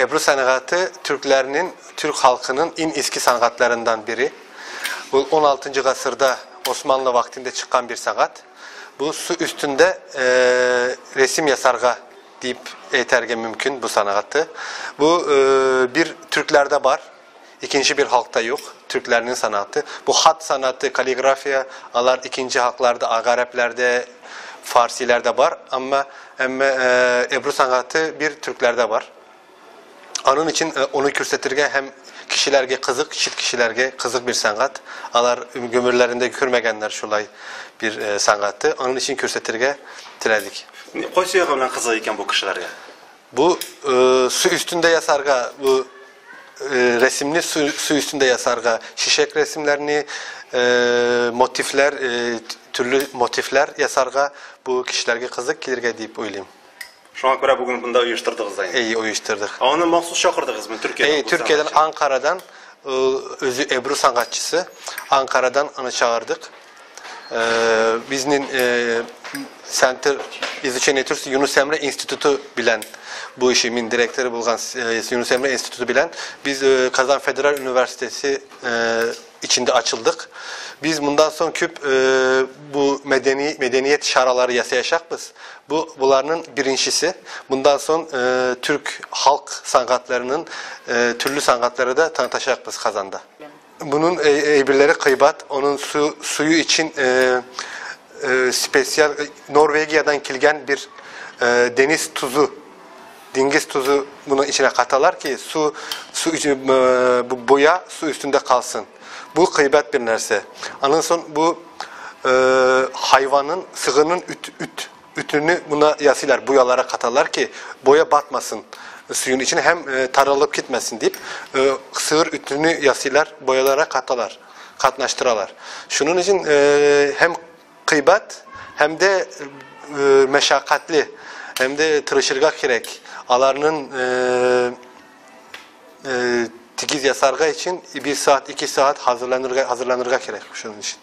Ebru sanatı Türklerinin, Türk halkının en eski sanatlarından biri. Bu 16. Asırda Osmanlı vaktinde çıkan bir sanat. Bu su üstünde resim yasarga deyip eterge mümkün bu sanatı. Bu bir Türklerde var. İkinci bir halkta yok. Türklerinin sanatı. Bu hat sanatı, kaligrafiya alar ikinci halklarda, Araplerde, Farsilerde var. Ama Ebru sanatı bir Türklerde var. Onun için onu kürsetirge hem kişilerge kızık, çift kişilerge kızık bir sanat. Alar gömürlerinde kürmegenler şulay bir sanattı. Onun için kürsetirge tiledik. Qaysi yog'i bilan qiziq ekan bu kishilarga? Bu su üstünde yasarga, bu resimli su üstünde yasarga, şişek resimlerini, motifler, türlü motifler yasarga bu kişilerge kızık kelirge deyip oylayım. Şuna göre bugün bunda uyuşturdunuz da. İyi uyuşturduk. Onu mahsus çağırdınız mı Türkiye'den? Türkiye'den, Ankara'dan, özü Ebru sanatçısı, Ankara'dan onu çağırdık. Biznin Center İzüçen Türk Yunus Emre Enstitüsü bilen, bu işimin direktörü bulgan Yunus Emre Enstitüsü bilen, biz Kazan Federal Üniversitesi içinde açıldık. Biz bundan sonra küp bu medeniyet şaraları yasayacak biz. Bu bunların birincisi. Bundan sonra Türk halk sanatlarının türlü sanatları da tanıtacak biz Kazan'da. Bunun ebirleri kıybat, onun suyu için spesiyal Norveç'ten kelgen bir deniz tuzu, deniz tuzu bunun içine katalar ki su için, bu boya su üstünde kalsın. Bu kıymet bir nerse. Ondan sonra bu hayvanın, sığının ütünü buna yasıylar, boyalara katarlar ki boya batmasın suyun içine, hem tarılıp gitmesin deyip sığır ütünü yasıylar, boyalara katalar, katnaştıralar. Şunun için hem kıymet hem de meşakkatli hem de tırışırga gerek. Alarının tikiz yasarga için 1 saat 2 saat hazırlanırga gerek şunun için.